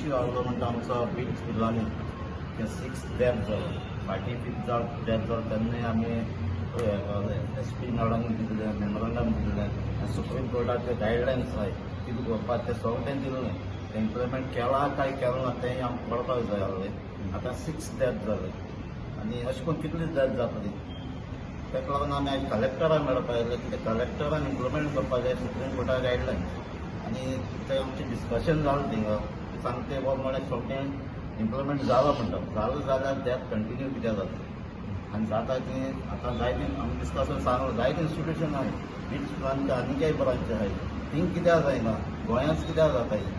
Issue आहलो म्हणटा आमचो बीट स्कुलांनी ते सिक्स डेथ जालो. फाटीं फिफ्थ डेथ जालो तेन्नाय आमी एस पी मॅडम दिल्लें मेमोरंडम दिल्लें. सुप्रीम कोर्टाचे गायडलायन्स आहाय कितें करपाक, तें सगळें दिल्लें. तें इम्प्लिमेंट केलां काय केलें ना तेंय आमकां कळपाक जाय आहलें. आतां सिक्स डेथ जाले आनी अशें करून कितली डेथ जातली? ताका लागून आमी आयज कलेक्टराक मेळपाक आयले, कित्याक कलेक्टरान इम्प्लिमेंट करपाक जाय सुप्रीम कोर्टा गायडलायन्स. आनी ते आमचें डिस्कशन जालें थिंगा. सांगते बाबा म्हळ्यार सगळें इम्प्लिमेंट जालां म्हणटा. जालें जाल्यार डेथ कंटिन्यू कित्याक जाता आनी जाता ती आतां जायते आमी डिस्कशन सांगलो, जायते इन्स्टिट्युशन आहाय, बीट स्कुलांचे आनी ब्रांच आहाय, थिंग कित्याक जायना? गोंयांत कित्याक जाता हें?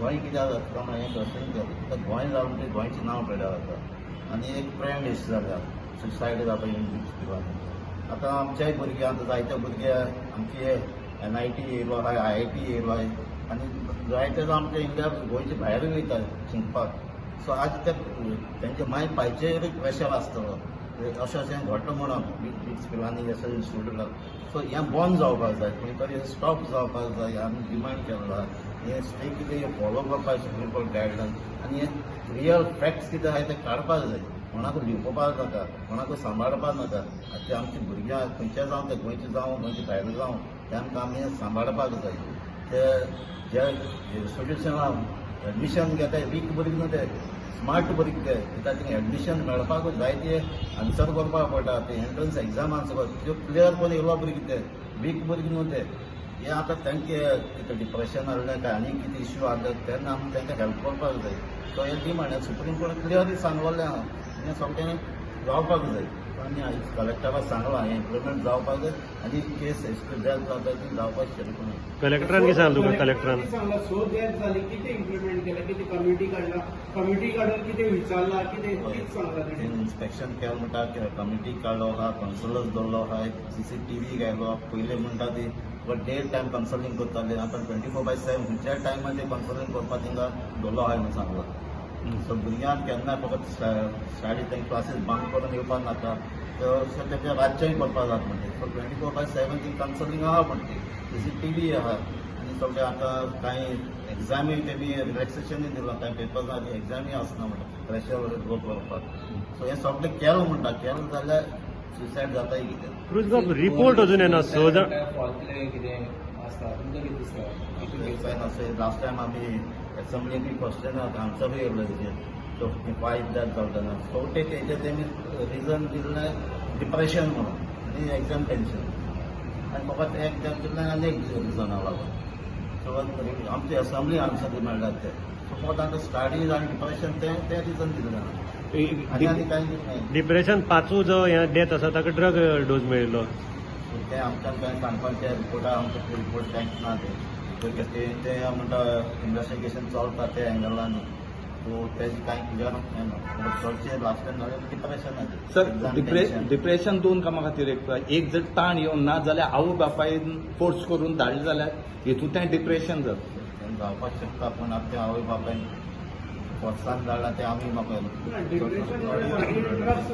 गोंय कित्याक जाता म्हणून हें क्वेश्चन केलें. कित्याक गोंय जालें म्हणटकीर गोंयचें नांव पेड्यार जाता आनी एक ट्रेंड इश्यू जाल्या सुसायड जाता बीट स्कुलांनी. आतां आमच्याय भुरग्यांक, आतां जायते भुरगे आमचे एनआयटी येयलो आहाय, आयआयटी येयलो आहाय आनी जायते जाण आमच्या इंडिया गोंयचे भायरूय वयता शिकपाक. सो आज ते तेंच्या माय पायचेरूय प्रेशर आसतलो, अशें अशें घडटा म्हणून बीट स्कुलांनी, अशें इन्स्टिट्यूटाक. सो हें बंद जावपाक जाय, खंय तरी स्टॉप जावपाक जाय. आमी डिमांड केला, हें स्ट्रिक्ट कितें फॉलो करपाक सुप्रीम कोर्ट गायडलायन आनी हे रियल फॅक्ट्स कितें आहाय ते काडपाक जाय. कोणाकूय लिपोवपाक नाका, कोणाकूय सांबाळपाक नाका. आतां आमची भुरग्यां खंयचे जावं, ते गोंयचे जावं, गोंयचे भायले जावं, तांकां आमी सांबाळपाक जाय. ते जे इन्स्टिट्युशनान एडमिशन घेताय, वीक भुरगीं न्हू ते, स्मार्ट भुरगीं ते. कित्याक थिंग एडमिशन मेळपाकूच जाय ते आन्सर करपाक पडटा, ते एंट्रन्स एग्जाम आन्सर त्यो क्लियर करून येयलो भुरगीं ते, वीक भुरगीं न्हू ते. हे आतां तांचे कितें डिप्रेशन आहलें काय आनी कितें इश्यू आहले, तेन्ना आमी तांकां हेल्प करपाक जाय. सो हे डिमांड सुप्रीम कोर्टान क्लियरली सांगलेलें आहा, हें सगळें जावपाक जाय. आनी आयज कलेक्टराक सांगलां, हें इम्प्लिमेंट जावपाक जाय आनी केस डेथ जाता ती जावपाक शकना. कलेक्टरान कितें सांगलें तुका कलेक्टरान? कितें सांगला? स डेथ जाली, कितें इम्प्लिमेंट केलें? कितें कमिटी काडला? कमिटी काडून कितें विचारला? कितें कितें सांगला तेणी? इन्स्पेक्शन केलें म्हणटा, कमिटी काडलो आहा, कन्सलर्स दवरलो आहा, सीसीटीव्ही घायलो. पयलीं म्हणटा ती डे टायम कन्सलिंग करताले, आतां 24/7 खंयच्याय टायमार ते कन्सलिंग करपाक तांकां दवरलो आहाय म्हणून सांगलां. सो भुरग्यांक केन्ना फकत शाळेंत तांकां क्लासीस बंक करून येवपाक नाका, सो तेच्या रातचेंय करपाक जाता म्हणटे. सो 24/7 ती कन्सलिंग आहा म्हणटे, सीसीटीव्ही आहा आनी सगळे. आतां कांय एग्जामी तेमी रिलॅक्सेशनूय दिलां, कांय पेपर्स एग्जामी आसना म्हणटा, प्रेशर लो करपाक. सो हें सगळें केलें म्हणटा. केलें जाल्यार सुसायड जाताय कितें? क्रुजबाब, रिपोर्ट अजून येना, स जाण. फॉल प्ले कितें आसता, तुमकां कितें दिसता? लास्ट टायम आमी एसेंब्लीक क्वेश्चन आन्सरूय येयलो तेजेर. सो फायव डेथ जालें तेन्ना शेवटे तेजे तेमी रिजन दिल्लें डिप्रेशन म्हणून आनी एग्जाम टेन्शन आनी फकत एक डेथ दिल्लें आनी एक रिजना लागून. सो आमची एसेंब्ली आन्सर मेळ्ळात ते. सो फकत आतां स्टडीज आनी डिप्रेशन तें तें रिजन दिल्लें आनी आनी कांय नाही. डिप्रेशन, पांचू जो हे डेथ आसा ताका ड्रग डोज मेळिल्लो. सो तें आमच्यान कांय सांगपाक, ते रिपोर्टा आमकां रिपोर्ट कांयच ना. ते ते ते म्हणटा इन्वेस्टिगेशन चलता ते एंगलान. सो तेजें कांय क्लियर ना, बट चडशें लास्ट टायम जालें डिप्रेशनाचें. सर, डिप्रेशन दोन कामां खातीर. एक एक जर ताण येवन ना जाल्यार आवय बापायन फोर्स करून धाडलें जाल्यार हेतूंतल्यान डिप्रेशन जाता. तें जावपाक शकता, पूण आतां तें आवय बापायन फोर्सान धाडलां तें आमी म्हाका डिप्रेशन ड्रग्स.